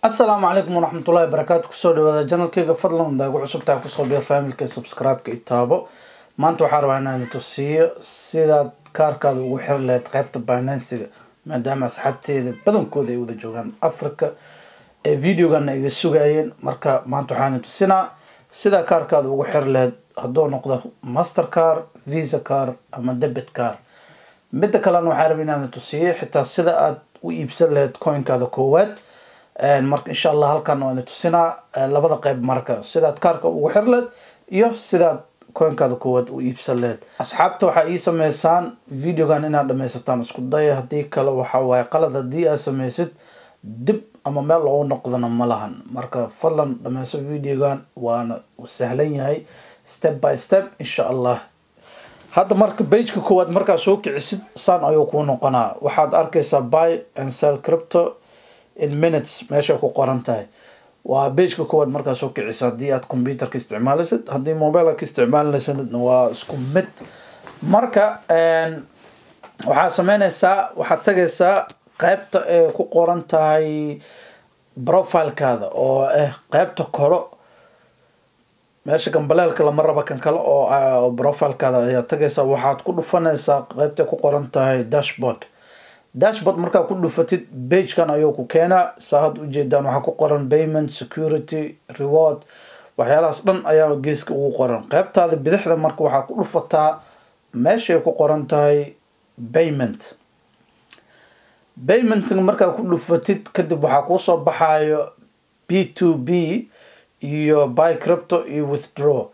Asalaamu calaykum waraxmatullahi wabarakaatu. Kusoo dhawaada channelkayga. Fadlan hadaa igu cusub tahay, kusoo biir familka, subscribe-ka itaabo. Maanta waxaa rabaa inaan tusiyo sidaad kaarkaada ugu xiri lahayd qaybta Binance-ga, maadaama asxaabteeda badankooda ay wada joogaan Africa ee videogana iga sugayeen. Marka maanta waxaan tusinaa sida kaarkaada ugu xiri lahayd, hadduu noqdo Mastercard, Visa card ama debit card. Midda kalena waxaa rabaa inaan tusiyo xitaa sida aad u iibsan lahayd coinkaada koowaad. Marka insha Allah halkan waan tusinaa labada qeyb, marka sidaad kaarka ugu xiri lahayd iyo sidaad coinkaada koowaad u iibsan lahayd. Asxaabta, waxaa ii sameysaan videogan inaad dhammaysataan isku daya. Haddii kale waxa waaye qalad haddii aad sameysid, dib ama meel loogu noqdona ma lahan. Marka fadlan dhameyso videogan, waana sahlan yahay, step by step insha Allah. Hadda marka pageka koowaad markaad soo kicisid, saan ayuu kuu noqonaa. Waxaad arkaysaa "Buy and sell crypto in minutes" meeshay ku qoran tahay. Waa pageka koowaad markaad soo kicisa haddii aad computerka isticmaalaysid. Haddii mobileka isticmaalaysidna waa isku mid. Marka waxaad sameynaysaa, waxaad tagaysaa qeybta ay ku qoran tahay profilekaada, oo ah qeybta koro, meesha gambaleelka lama raba, kan kale oo profilekaada ayaa tagaysaa. Waxaad ku dhufanaysaa qeybta ku qoran tahay dashboard. Dashboard markaa ku dhufatid, pagekan ayuu ku keenaa. Saa had ujeedaan, waxaa ku qoran payment, security, reward, waxyaalahaas dhan ayaa geeska ugu qoran qeybtaada bidixda. Marka waxaa ku dhufataa meeshay ku qoran tahay payment. Paymentga markaa ku dhufatid kadib, waxaa kuusoo baxayo P2P iyo buy crypto iyo withdraw.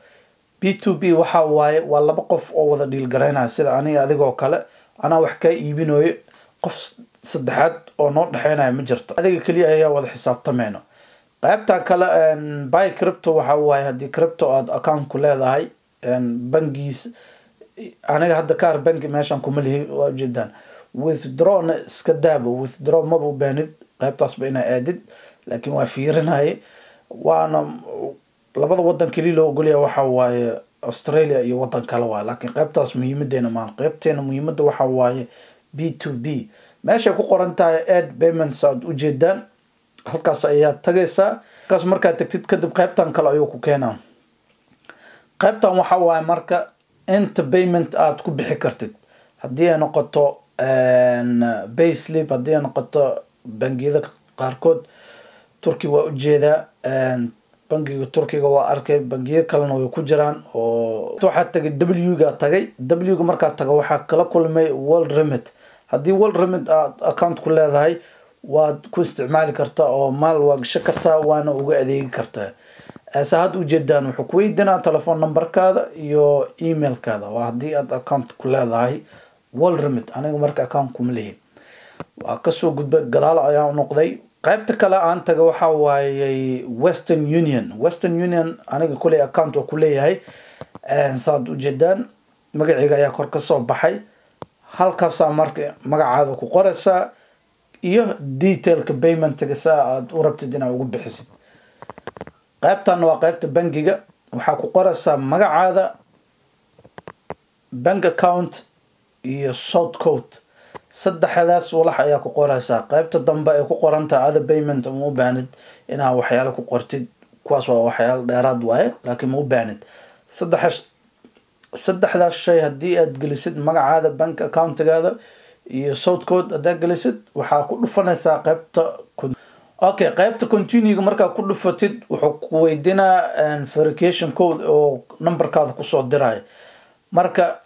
P2P waxa waaye waa laba qof oo wada deal garaynaya, sida aniga adigoo kale. Anaa wax kaa iibinayo, qof saddexaad oo noo dhexeynaya ma jirto, adiga keliya ayaa wada xisaabtamayno. Qaybta kale, buy crypto, waxa waaye haddii crypto aad account ku leedahay bangiis. Aniga hadda kaar bangi meeshan kuma lihi, waa ujeedaan. Withdrawna iska daabo, withdraw maba u baahnid qaybtaasba inaa aadid, laakiin waa fiirinayay. Waana labada wadan keliya loo ogolyahay, waxa waaye Australia iyo wadan kale waaye. Laakiin qaybtaas muhiimadeena maan, qaybteena muhiimada waxa waaye P2P. Meeshay ku qoran tahay add payments, aad ujeedaan, halkaas ayaad tagaysaa. Halkaas markaad tagtid kadib, qaybtan kale ayuu ku keenaa. Qaybtan waxa waaye marka inta payment aad ku bixi kartid, haddii ay noqoto payslip, haddii ay noqoto bangiyada qaarkood. Turki waa ujeedaa, bangiga Turkiga waa arkay, bangiyo kalena way ku jiraan. Oo waxaa tagay W ga tagay. W ga markaa taga, waxaa kala kulmay World Remit. Haddii World Remit aad account ku leedahay, waad ku isticmaali kartaa oo maal waa gasho kartaa, waana uga adeegi kartaa. Sa hadda ujeedaan, wuxuu ku weydiinaa telephone numberkaada iyo emailkaada. Waa haddii aad account ku leedahay World Remit. Aniga marka account kuma lihi, waa kasoo gudbay, gadaal ayaa noqday. Qaybta kale aan taga waxa waayey Western Union. Western Union aniga kuley account waa kuleeyahay. Saad ujeedaan, magaceyga ayaa kor kasoo baxay. Halkaasaa marka magacaada ku qoraysaa iyo detailka paymentga saa aad u rabtid inaad ugu bixisid. Qaybtan waa qaybta bangiga. Waxaa ku qoraysaa magacaada, bank account iyo sort code. Saddexdaas walax ayaa ku qoraysaa. Qaybta dambe ay ku qorantahay other payment ma u baahnid inaa waxyaalo ku qortid, kuwaas waa waxyaalo dheeraad waaye, laakiin ma u baahnid. Saddexdaas shay haddii aad gelisid, magacaada, bank accountigaada iyo sort code haddaad gelisid, waxaa ku dhufanaysaa qaybta okay. Qaybta continuega markaa ku dhufatid, wuxuu ku weydiinaa verification code oo numberkaada kusoo dirayo. Marka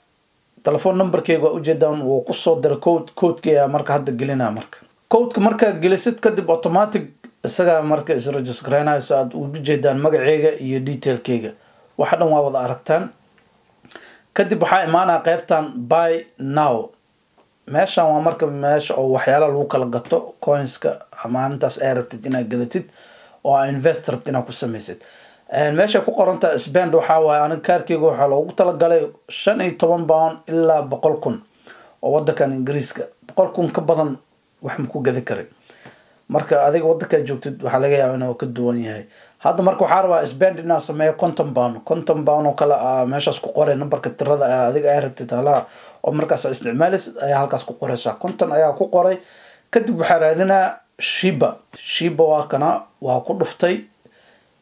telephone numberkeyga waa ujeedaan, wuu kusoo diray code. Codekii marka hadda gelinaa. Marka codeka markaad gelisid kadib, automatic isagaa marka isregistreynayo. Si aad ugu jeedaan, magaceyga iyo detailkeyga waxa dhan waa wada aragtaan. Kadib waxaa imaanaya qaybtan buy now. Meeshan waa marka meesha oo waxyaala lagu kala gato coinska maalintaas ay rabtid inaad gadatid oo aa invest rabtid inaad ku sameysid. Meesha ku qorantaha spend, waxaa waaye aniga kaarkeyga waxaa loogu talagalay £15 ilaa 100,000 oo wadankan Ingiriiska. 100,000 ka badan wax ma ku gadi karin. Marka adiga wadankaa joogtid waxaa laga yaaba inuu ka duwan yahay. Hadda marka waxaa rabaa spend inaan sameeyo £50. £50 oo kale a meeshaas ku qoray. Numberka tirada adiga ay rabtid halaha oo markaas isticmaalaysid ayaa halkaas ku qoraysaa. 50 ayaa ku qoray. Kadib waxaa raadinaa Shiba. Shiba waa kana, waa ku dhuftay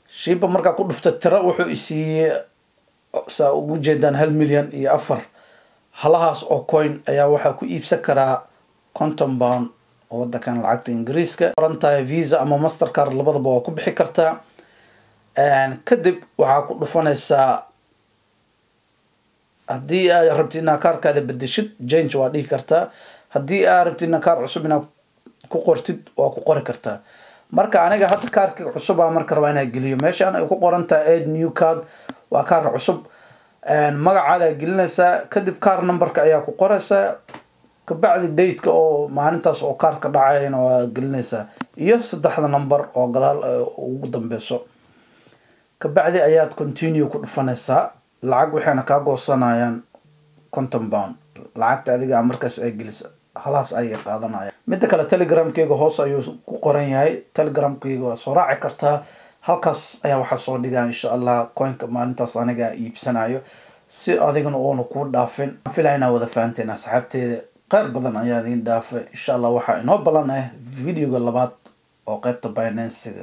Shiba. Markaa ku dhuftay, tiro wuxuu isiiyey, saa ugu jeedaan, 1,000,004 halahaas oo coin ayaa waxaa ku iibsan karaa £50 oo wadankan lacagta Ingiriiska. Qoran tahay Visa ama Mastercard, labadaba waa ku bixi kartaa. Kadib waxaa ku dhufanaysaa, haddii aad rabtid inaad kaarkaada bedeshid, change waa dhihi kartaa. Haddii aad rabtid inaad kaar cusub inaad ku qortid, waa ku qori kartaa. Marka aniga hadda kaarka cusub aa marka rabaa inaa geliyo. Meeshaan ay ku qoran tahay "add new card" waa kaarka cusub. Magacaada gelinaysaa, kadib card numberka ayaa ku qoraysaa, kabacdi dateka oo maalintaas oo kaarka dhacayana waa gelinaysaa, iyo saddexda number oo gadaal ugu dambeyso. Kabacdi ayaad continue ku dhufanaysaa. Lacag waxayna kaa goosanayaan £50. Lacagta adiga markaas ay gelisa halaas ayay qaadanayaan. Midda kale, Telegramkeyga hoos ayuu ku qoran yahay. Telegramkeyga waa soo raaci kartaa. Halkaas ayaa waxaa soo dhigaa, insha Allah, coinka maalintaas aniga iibsanayo, si adigana uuna kuu dhaafin. Filaa inaa wada fahanteen, asxaabteeda. Kheyr badan ayaa idiin dhaafay. Insha Allah waxaa inoo ballan ah videoga labaad oo qeybta Binancega.